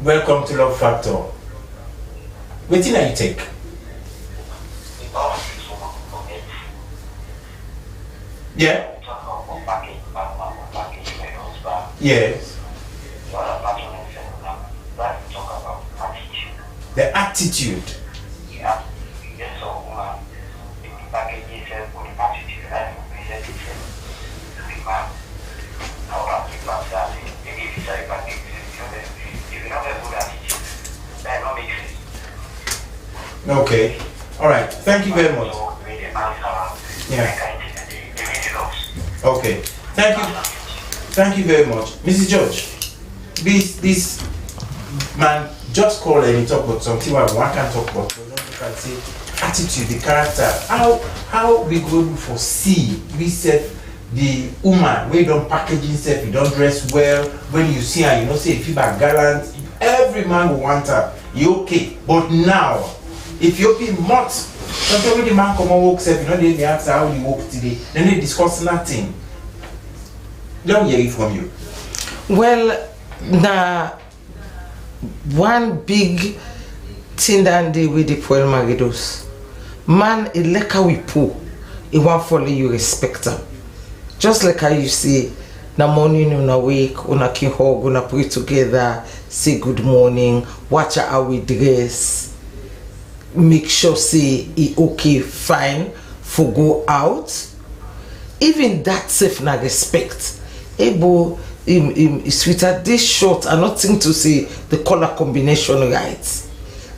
Welcome to Love Factor. Wetin na you take? Yeah. Yes. The attitude. Okay. All right. Thank you very much. Yeah. Okay. Thank you. Thank you very much, Missus George. This this man just call and he talk about something wey I wan can talk about. But just look at say attitude, the character, how how we go able for see we sef the woman wey don package himself, he don dress well. When you see am, you know say if you be gallant, every man go want am. You okay, but now if you open mouth, something wey the man comot work sef, you no dey even ask how you work today. Dem dey discuss nothing. Let me hear it from you. Well, na one big thing that day wey dey spoil marriages. Man, e like how we poor, e wan follow you respect am. Just like how you say, na morning una wake, una can hug, una pray together, say good morning, watch how we dress, make sure say e okay, fine for go out. Even that sef na respect. Ebo, im im sweeter dey short, I no think to say the color combination right.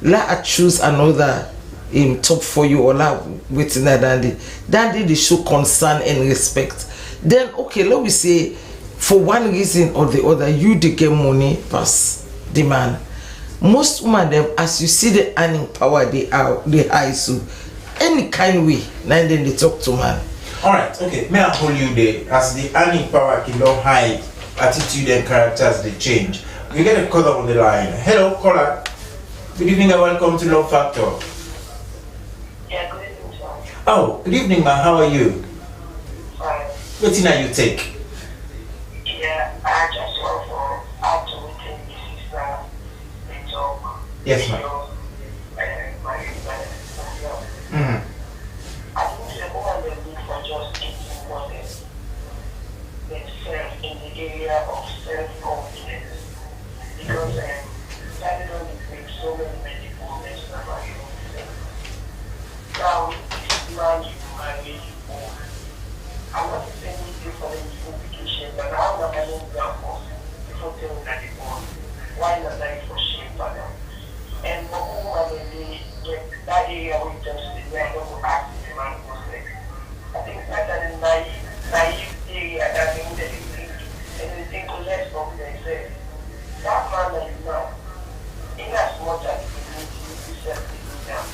La I choose another im top for you, or la wetin na dandy. Dandy dey show concern and respect. Then okay, let we say for one reason or the other, you dey get money pass the man. Most woman dem, as you see the earning power dey out dey high, so any kind way na im dem dey talk to man. All right, okay, may I hold you there? As the earning power can don high, attitude and characters dey change. We get a caller on the line. Hello, caller. Good evening and welcome to Love Factor. Yeah, good evening, sir. Oh, good evening, ma. How are you? Fine. Wetin na you take? Yeah, I just want to add to wetin the sister dey talk. Yes, ma'am. You know, uh, my, my, my, Mm. area of self-confidence, because um, Sani don dey make so many many progress na my own self. Now, this man you marry, you own. I want to say make you follow the implication, but how na my own ground boss? People tell una the boss. Why na lie for shame, madam? And for woman wey dey get that area wey you just dey, I no go ask the man for sex. I think that na the naive, naive area that dem dey think, and dem think less of themselves. That man na the man. In as much as you need you, you self dey need am.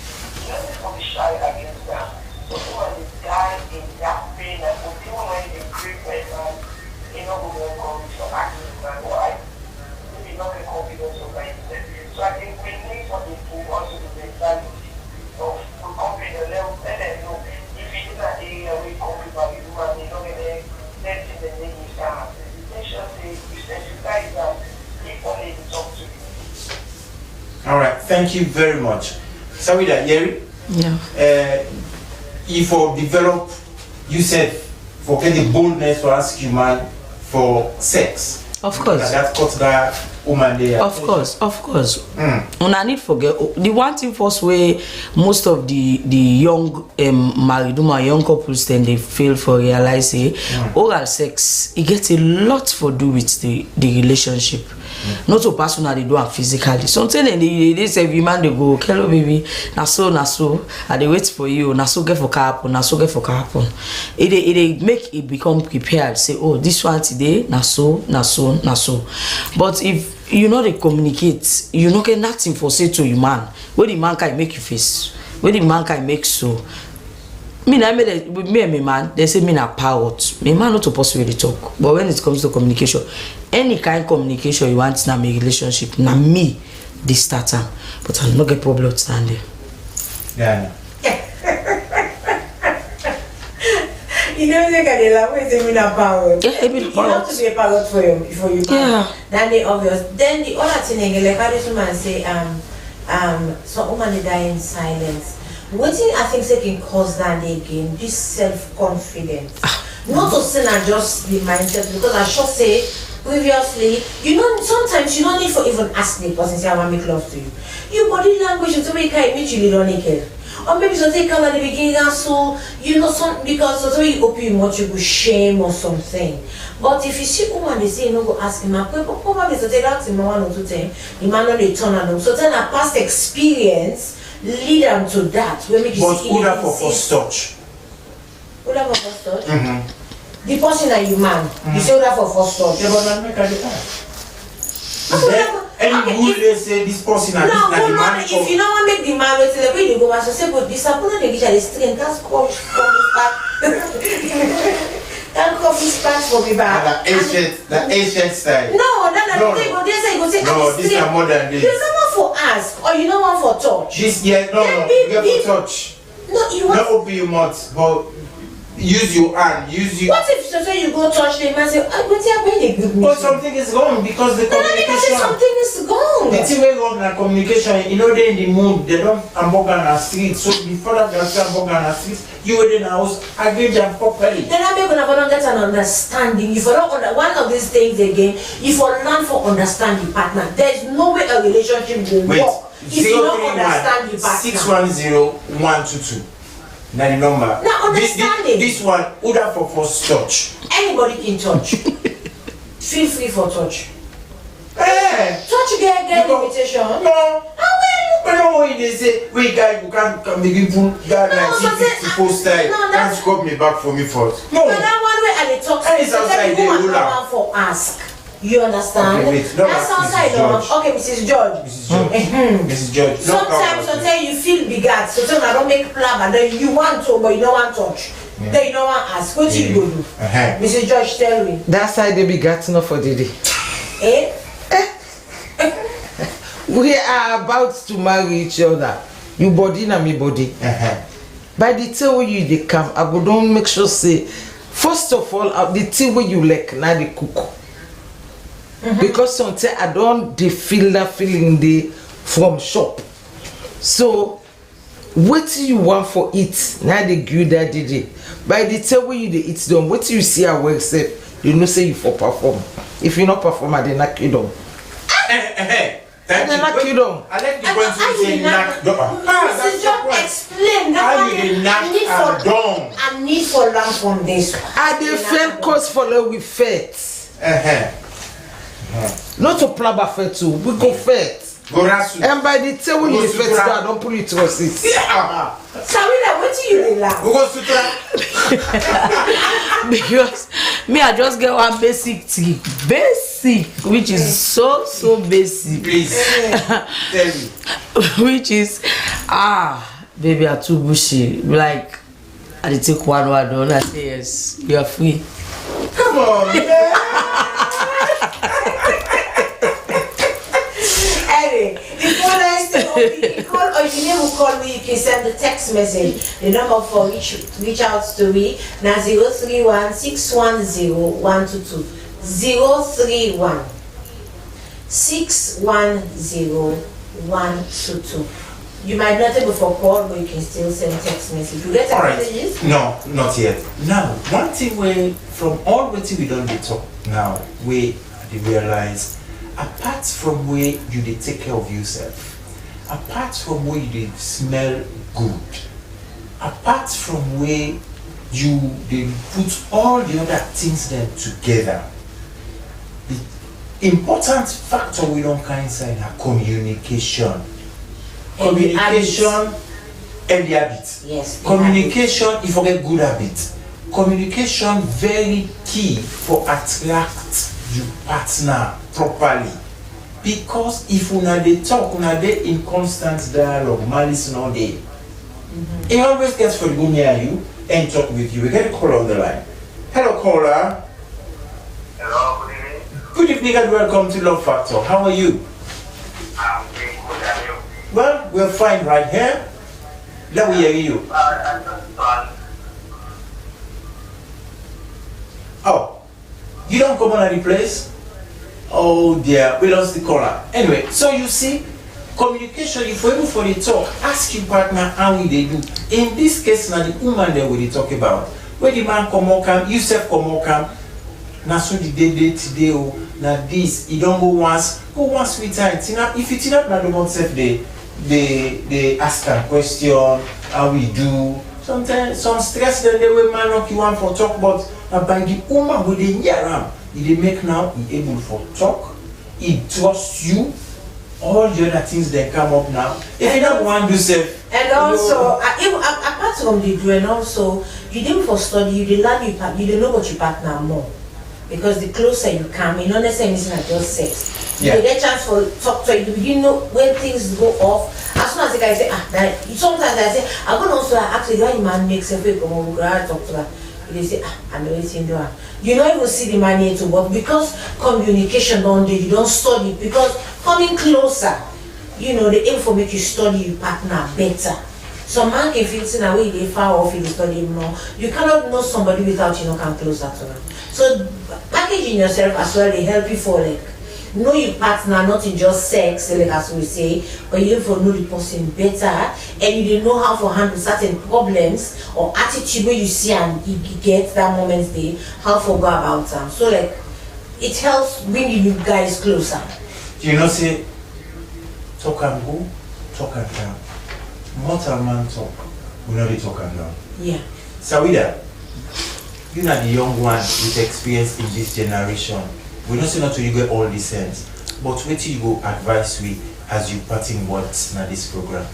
You no need to be shy against am. So woman dey die in that pain and for people wey dey grieve for a man, e no go welcome you for asking man why. Maybe you no get confidence over yourself. So I think we need for the to also the mentality of we come be the level, let them know if you do that area we come be by the woman, you don't get anything that they need to have. Make sure say you sensitize them before they talk to you. All right, thank you very much. Sawida, Yeri? Yeah. Uh, if you develop yourself for get the boldness to ask your man for sex. Of course. That, that cut that woman there. Of course, of course. Mm. Una need forget the one thing first way most of the the young um, married woman, young couples, then they fail for realize say mm. oral sex it gets a lot for do with the the relationship. Not to pass una dey do am physically. Something dem dey dey dey sef, the man dey go, "Hello baby, na so na so, I dey wait for you, na so get for car happen, na so get for car happen." E dey e dey make e become prepared say, "Oh, this one today na so na so na so." But if you no dey communicate, you no get nothing for say to your man. Wey the man can make you face, wey the man can make so. Me na me dey me and my man dey say me na parrot. My man no suppose really talk, but when it comes to communication, any kind communication you want na my relationship na me dey start am, but I no get problem with stand there. Yeah. You know, like I dey laugh when you say me na parrot. Yeah, I be You have parrot. to be a parrot for your for your man. Yeah. That dey obvious. Then the other thing again, like how this woman say, um, um, some woman dey die in silence. Wetin I think say can cause that dey again, this self-confidence. Not to say na just the mindset, because I sure say previously, you know, sometimes you no need for even ask the person say I wan make love to you. Your body language, the way you carry meet you, you don naked. Or maybe something come at the beginning, and so you know some because something you open your mouth, you go shame or something. But if you see woman, they say you no go ask him, and probably something that him one or two thing, the man no dey turn am. So then a past experience lead am to that. Wey make you But see who that for insist- first touch? Who that for first touch? Mm-hmm. The person na you man. You say who that for first touch? Yeah, but na make I dey ask. No, Then no, no. any Okay, rule if- dey say this person na No, this na no, the no, man if for you no wan make the man wetin like wey you dey go back, so say go disappoint the teacher, the student can't squash for me back. Can't cough his pants for me back. Na ancient, na ancient style. No, no, no, No, no, no. Go there say go say No, I'm this straight. na modern days. You no want for ask or you no want for touch. This yeah, no, Then no, be- you get be- to touch. No, you want. Not open your mouth, but use your hand, use your. What if so, so you go touch the man say, "Ah, wetin happen dey good me?" But something is wrong because the No, no, because say communication. something is wrong. The thing wey wrong na communication. You know, they in the mood. They don't hamburger na street. So before that, they say hamburger na street. You were in the house, agreed and properly. Then I make una for don get an understanding. If you don't under, one of these things again, if you learn for understand the partner, there is no way a relationship will Wait, work if you don't understand the partner. Six one zero one two two. Na the number. Na This, this, understanding. this one, who that for first touch? Anybody can touch. Feel free for touch. Eh, Touch get get because- limitation. No. How well? But no way they say we guy who can't come begin pull guy No, nineteen fifty-four style. No, Can't that's- scrub me back for me first. No. But that one way I dey talk. That is So tell outside me the who ruler. I want for ask. You understand? Okay, wait, no, That's Missus outside the George. Okay, Missus George. Missus George. Mhm. Missus George. No Sometimes, problem. sometimes you feel begat. So tell me I don't make plan, and then you want to, but you don't want touch. Yeah. Then you don't want ask. What you Yeah. go do? Uh-huh. Missus George, tell me. That side they be got enough for the day. Eh? We are about to marry each other. You body na me body. Uh-huh. By the time when you dey come, I go don make sure say, first of all, uh, the thing wey you like na dey cook. Because sometimes I don dey feel that feeling dey from shop. So wetin you want for eat na dey give you that day day. By the time when you dey eat done, wetin you see I wear sef, You know say you for perform. If you not perform, I dey knock you down. Eh, eh, eh. I dey knock you down. I like the point you say knock down. Ah, that's the point. Explain. How you dey knock am down? I need for learn from this. I dey fail cause for love with faith. Uh-huh. Not to plaba faith too. We go faith. Go rasu. And by the time when you faith, I don't pull it to us. Yeah. Sawida, wetin you dey laugh? We go sutra. Because me, I just get one basic thing, basic, which is so so basic. Please tell me. Which is, ah, baby, I too bushy. Like, I dey take one word, and I say yes, you are free. Come on, man. Anyway, the phone line still open. You call or you name will call me. You can send the text message. The number for reach reach out to me na zero three one six one zero one two two. Zero three one six one zero one two two. You might not able for call, but you can still send text message. You get our messages? No, not yet. Now, one thing wey from all wetin we don dey talk now, wey I dey realize, apart from wey you dey take care of yourself, apart from wey you dey smell good, apart from wey you dey put all the other things dem together, the important factor wey don carry inside na communication. Communication and the habit. Yes, the habit. Communication, you forget good habit. Communication very key for attract your partner properly. Because if una dey talk, una dey in constant dialogue, malice no dey. E always get for go near you and talk with you. We get a caller on the line. Hello, caller. Hello, good evening. Good evening and welcome to Love Factor. How are you? I'm doing good, and you? Well, we're fine right here. Let me hear you. Uh, I just want Oh, you don comot na the place? Oh dear, we lost the caller. Anyway, so you see, communication, if we even for dey talk, ask your partner how e dey do. In this case, na the woman dem we dey talk about. When the man comot am, you sef comot am, na so the day dey today o. Na this, e don go once, go once with time. Tina, if you Tina na domot sef dey dey dey ask am question, how e do. Sometimes some stress dem dey wey man no kill am for talk, but na by the woman wey dey near am, e dey make now e able for talk, e trust you, all the other things dem come up now. If you no wan do sef. And also, uh, even a- apart from the do, and also you dey for study, you dey learn your part, you dey know what your partner more. Because the closer you come, you know, let's say missing at just sex. You Yeah. Dey get chance for talk to you, you know when things go off. As soon as the guy say, ah, that, sometimes I say, I go down so I ask the guy, man makes a fake come over, I talk to her. They say, ah, I know it's in there. You don't even see the man yet, but because communication don't do, you don't study. Because coming closer, you know, the aim for make you study your partner better. Some man can feel say na wey you dey far off, you dey study him more. You cannot know somebody without you no come closer to am. So packaging yourself as well dey help you for like know your partner, not in just sex, like as we say, but you for know the person better and you dey know how for handle certain problems or attitude wey you see am e e get that moment dey how for go about am. So like it helps bring you guys closer. You know say Talk am go, talk am down. Mortal man talk, we no dey talk am down. Yeah. Sawida, you na the young one with experience in this generation. We know say not you get all the sense, but wetin you go advise we as you parting words na this program?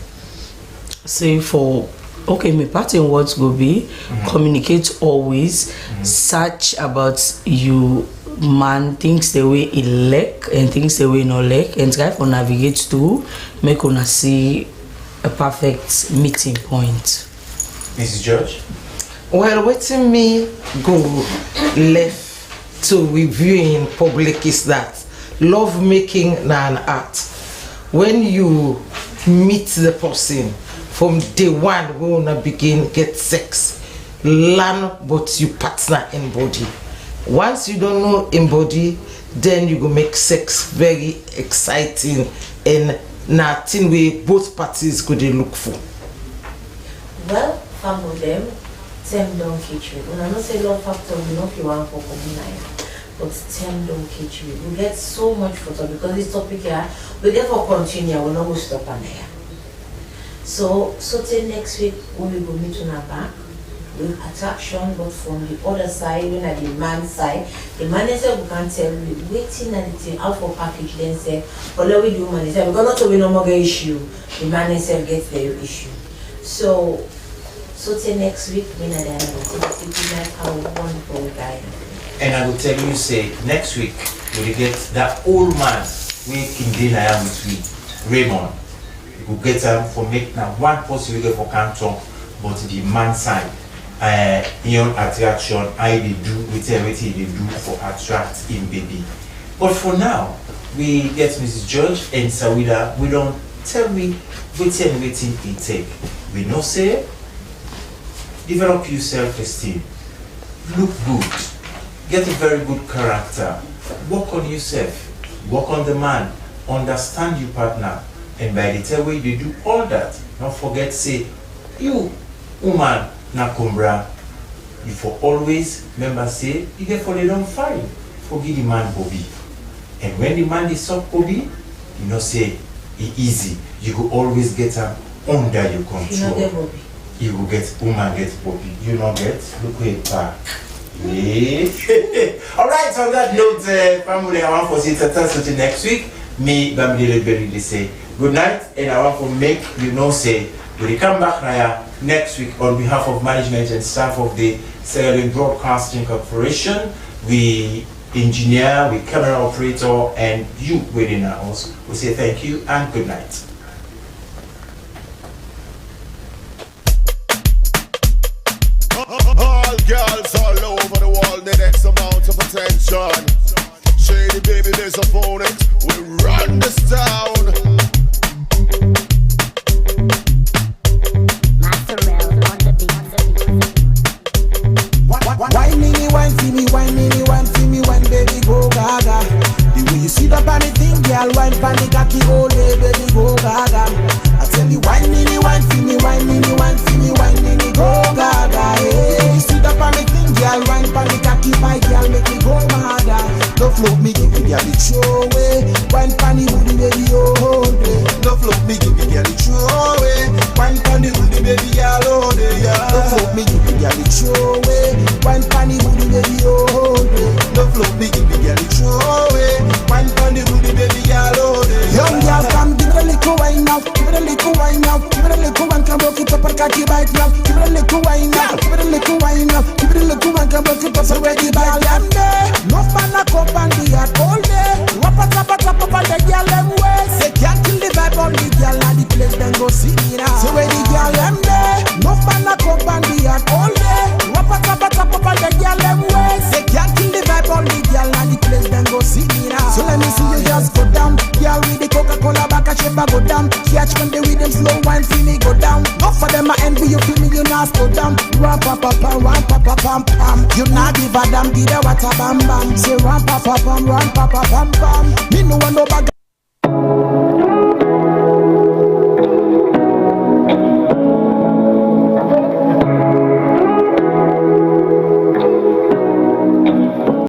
Say for okay, my parting words go be communicate always, search about you man things the way e like and things the way e no like and try for navigate through make una see a perfect meeting point. Missus George? Well, wetin me go left to review in public is that love making na an art. When you meet the person from day one wey una begin get sex, learn both you partner and body. Once you don know im body, then you go make sex very exciting and na thing wey both parties go dey look for. Well, famo dem, Time don catch me. Una know say Love Factor, we no fit wan for come na here, but time don catch me. We get so much for talk because this topic here, we get for continue, we no go stop am here. So, so till next week, we will go meet una back with attraction, but from the other side, when na the man side, the man himself go can tell we wetin na the thing, how for package themselves, but let we the woman himself, because not we no more get issue, the man himself get the issue. So, so till next week, me na Diana go take say good night, how wonderful we die. And I go tell you say next week we dey get that old man wey King Dana am with we, Raymond. You go get am for make na one person wey get for come talk, but the man side, uh, him own attraction, how e dey do wetin wetin e dey do for attract him baby. But for now, we get Missus George and Sawida. We don tell we wetin wetin e take. We know say develop your self-esteem, look good, get a very good character, work on yourself, work on the man, understand your partner, and by the time wey you dey do all that, no forget say you, woman, na kumbra. You for always remember say you get for lay down fine for give the man bobi. And when the man dey suck bobi, you know say e easy. You go always get am under your control. You no get bobi. You go get woman get bobi. You no get, look where pa. Yeah. All right, on that note, uh, family, I want for say tata so till next week. Me, Bamidele Berry, dey say good night, and I want for make you know say we dey come back na here next week on behalf of management and staff of the Sierra Leone Broadcasting Corporation. We engineer, we camera operator, and you waiting at us. We say thank you and good night. All girls all over the world need X amount of attention. Shady baby, there's a phone. We run this town. Master Rel on the beat. Wine me, wine fi me, wine me, wine fi me, wine baby go gaga. The way you sit up on the thing, girl, wine pon the cocky all day, baby go gaga. I tell you, wine me, wine fi me, wine me, wine fi me, wine me go gaga. Hey, you sit up on the thing, girl, wine pon the cocky, my girl, make me go mad. No float me, give me girl, it show way. Wine pon the booty, baby, oh, hold it. No float me, give me girl, it show way. Wine pon the booty, baby, girl, hold it, yeah. No float me, give me girl, it show way. Wine pon the booty, baby, oh, hold it. No float me, give me girl, it show way. Wine pon the booty, baby, girl, hold it, yeah. Young girl, come give it a little wine now. Give it a little wine now. Give it a little wine, come rock it up and cocky bite now. Give it a little wine now. Give it a little wine now. Give it a little wine, come rock it up. So where the girl dem dey? No man a come pon the yard all day. Wap a tap a tap up on the girl dem waist. Say can't kill the vibe, only girl na the place dem go see it now. So where the girl dem dey? No man a come pon the yard all day. Wap a tap a tap up on the girl dem waist. Say can't kill the vibe, only girl na the place dem go see it now. So let me see you just go down. Girl with the Coca-Cola back a shape a go down. Catch when they with them slow wine, see me go down. No for them I envy you, feel me, you now slow down. Ram pa pa pa, ram pa pa pam pam. You now give a damn, give the water bam bam. Say ram pa pa pam, ram pa pa pam pam. Me no want no bag.